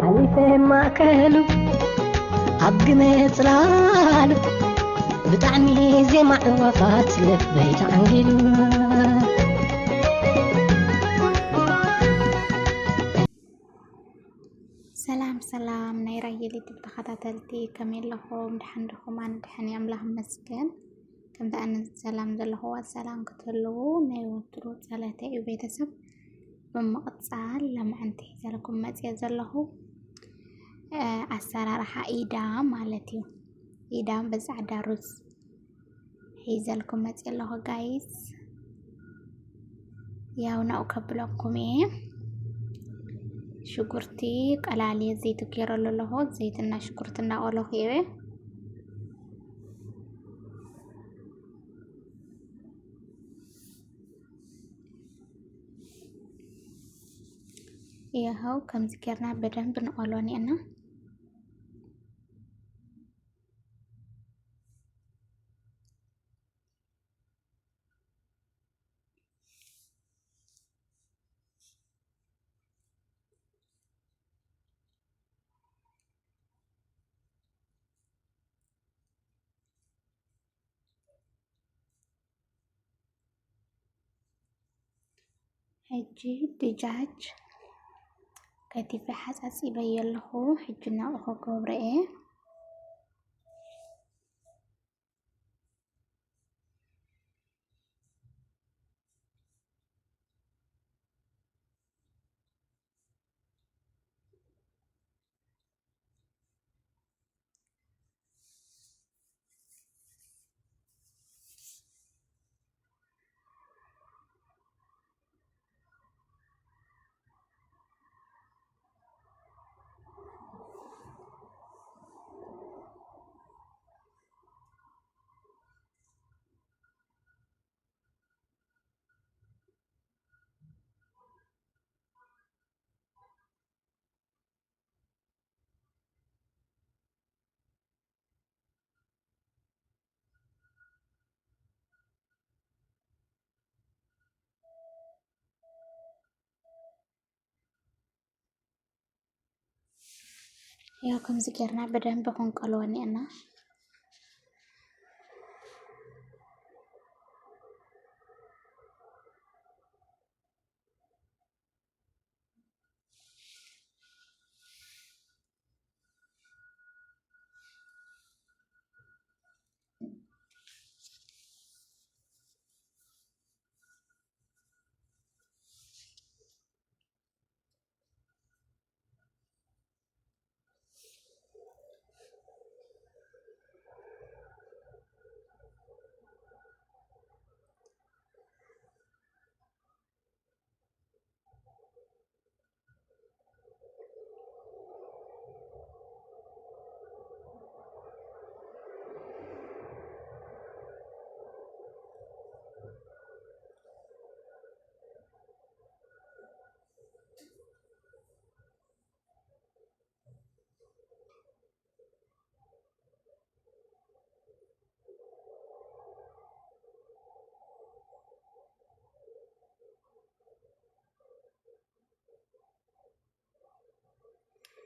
ኣሊፈ ማእከሉ ኣብ ግመ ጽላሉ ብጣዕሚ ዜማ ዕዋፋት ልበይ ተዓንጊሉ። ሰላም ሰላም ናይ ራሄል ዩቱብ ተኸታተልቲ፣ ከመይ ኣለኹም? ደሓን ዲኹም? ኣነ ደሓን እየ፣ ኣምላኽ ይመስገን። ከምቲ ኣነ ሰላም ዘለኹዋ ሰላም ክትህልዉ ናይ ወትሩ ጸሎተይ እዩ ቤተሰብ። ብምቕጻል ሎማዓንቲ ሒዘልኩም መጽየ ዘለኹ፣ እ፣ ኣሰራርሓ ኢዳ ማለት እዩ። ኢዳ ብጻዕዳ ሩዝ ሒዘልኩም መጽየ ኣለኹ ጋይስ። ያው ናው ከብለኩም እየ። ሽጉርቲ ቀላልየ ዘይቲ ገይረሉ ኣለኹ። ዘይትና ሽጉርቲ እናቆለኹ እየ። ይኸው ከምዚ ጌርና በደንብ ንቆሎ እኒአና። ሕጂ ድጃጅ ከቲፈ ሓጻጺበዮ ኣለኹ። ሕጂ ናብኡ ክገብሮ እየ። ያው ከምዚ ጌርና ብደንብ ክንቀልዎ እኒአና።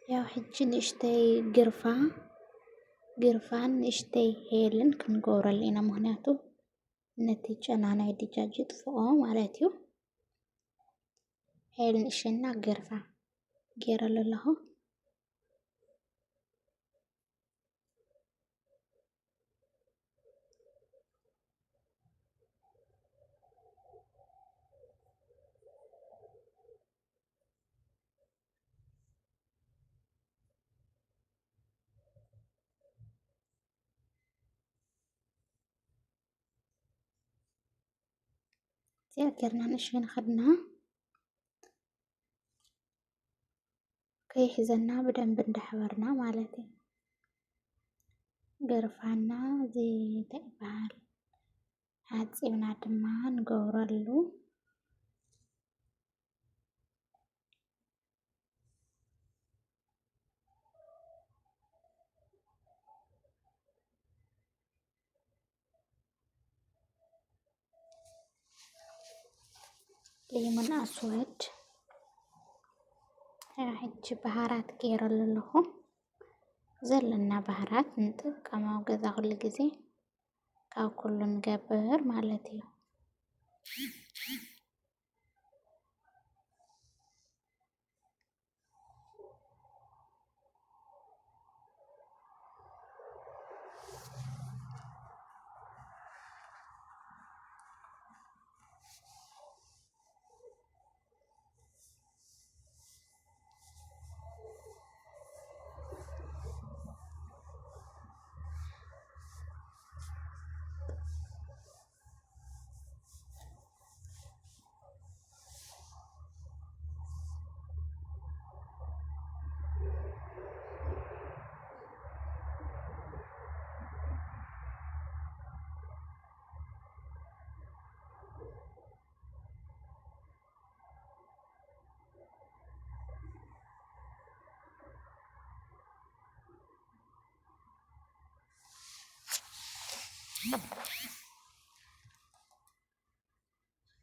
ያው ሕጂ ንእሽተይ ግርፋ፣ ግርፋን ንእሽተይ ሄልን ክንገብረሉ ኢና፣ ምኽንያቱ ነቲ ጨና ናይ ድጃጅ ይጥፍኦ ማለት እዩ። ሄል ንእሽና ግርፋ ገይረሉ ኣለኹ። እዚኣ ጌርና ንእሽተይ ንኸድና ከይሕዘና ብደንብ እንዳሕበርና ማለት እዩ። ገርፋና እዚ እንታይ ይበሃል? ሓጺብና ድማ ንገብረሉ። ሌሞን ኣስወድ ሕጂ በሃራት ገይረሉ ኣለኹ። ዘለና በሃራት ንጥቀም ኣብ ገዛ ኩሉ ግዜ፣ ካብ ኩሉ ንገብር ማለት እዩ።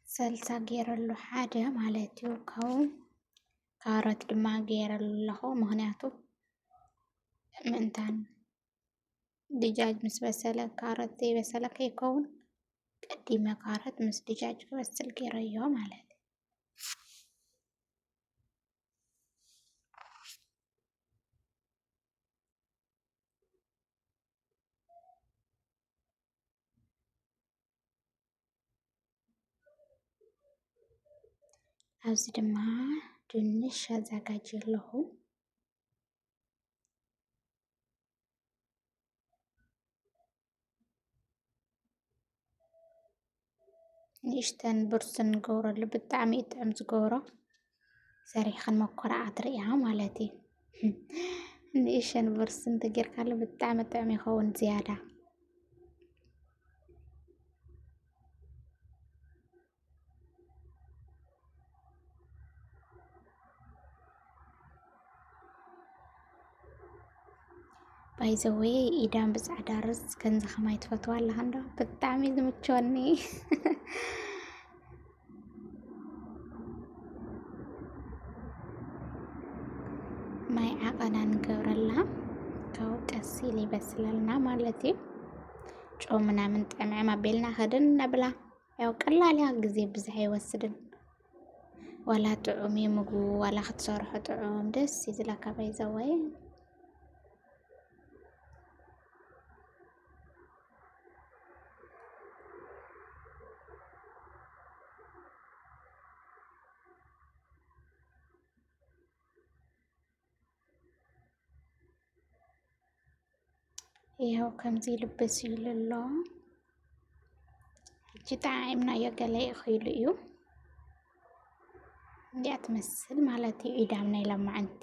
ሰልሳ ገይረሉ ሓደ ማለት እዩ። ካብኡ ካሮት ድማ ገይረሉ ኣለኹ፣ ምኽንያቱ ምእንታን ድጃጅ ምስ በሰለ ካሮት ዘይበሰለ ከይከውን፣ ቀዲመ ካሮት ምስ ድጃጅ ክበስል ገይረዮ ማለት እዩ። ኣብዚ ድማ ድንሽ ኣዘጋጅየ ኣለኹ። ንእሽተን ብርስን ንገብረሉ፣ ብጣዕሚ እዩ ጥዕም ዝገብሮ። ሰሪሕኽን መኮራ ኣትርእያ ማለት እዩ። ንእሽተን ብርስን ተጌርካሉ ብጣዕሚ ጥዕም ይኸውን ዝያዳ። ባይዘወይ ኢዳን ብጻዕዳ ርዝ ከምዚ ከማይ ትፈትዋ ኣለኻ እንዶ? ብጣዕሚ እዩ ዝምችወኒ። ማይ ዓቐና ንገብረላ፣ ካብኡ ቀስ ኢሉ ይበስለልና ማለት እዩ። ጨው ምናምን ጥዕምዕም ኣቢልና ክድን ነብላ። ያው ቀላል እያ፣ ግዜ ብዙሕ ኣይወስድን። ዋላ ጥዑም እዩ ምግቡ፣ ዋላ ክትሰርሖ ጥዑም ደስ እዩ ዝለካ ባይዘወይ። ይኸው ከምዚ ኢሉ በሲሉ ኣሎ። ሕጂ ጠዓዒምናዮ ገለ ይኽኢሉ እዩ። እንዲኣ ትመስል ማለት እዩ ኢዳም ናይ ሎማዓንቲ።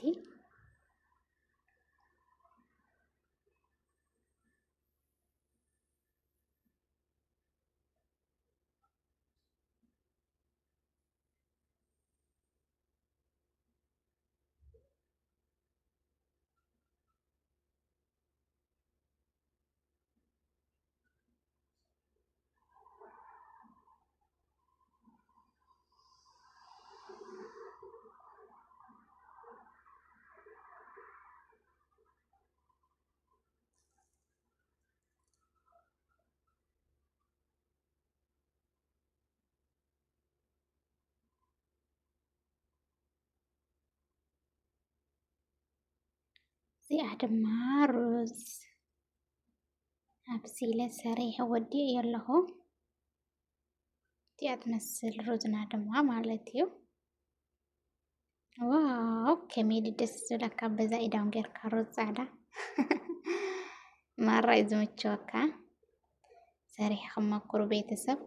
እዚኣ ድማ ሩዝ ኣብሲለ ሰሪሐ ወዲኤዮ ኣለኹ። እዚኣ ትመስል ሩዝና ድማ ማለት እዩ። ዋው፣ ከመይ ደስ ዝብለካ በዛ ኢዳም ጌርካ ሩዝ ጻዕዳ። ማራ እዩ ዝምችወካ። ሰሪሕኩም መኩሩ ቤተሰብ።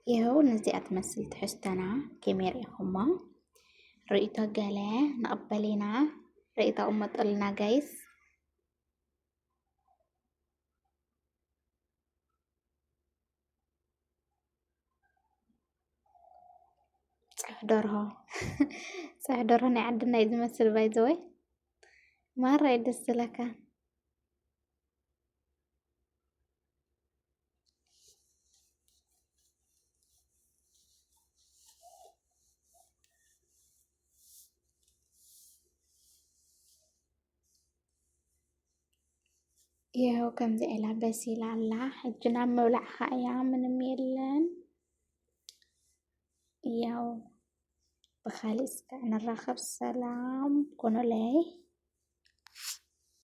ይኸው ነዚኣ ትመስል ትሕዝቶና ከመይ ርኢኹሞ? ርእይቶ ገለ ንቕበል ኢና። ርእይቶ ቅመጡልና ጋይስ። ጸብሒ ደርሆ። ጸብሒ ደርሆ ናይ ዓድና እዩ ዝመስል፣ ባይዘወይ። ማራ እዩ ደስ ዝለካ። ያው ከምዚ ኢላ በሲላ ኣላ። ሕጂ ናብ ምብላዕኻ እያ፣ ምንም የለን። ያው ብኻሊእ እስከ ንራኸብ። ሰላም ኩኑለይ።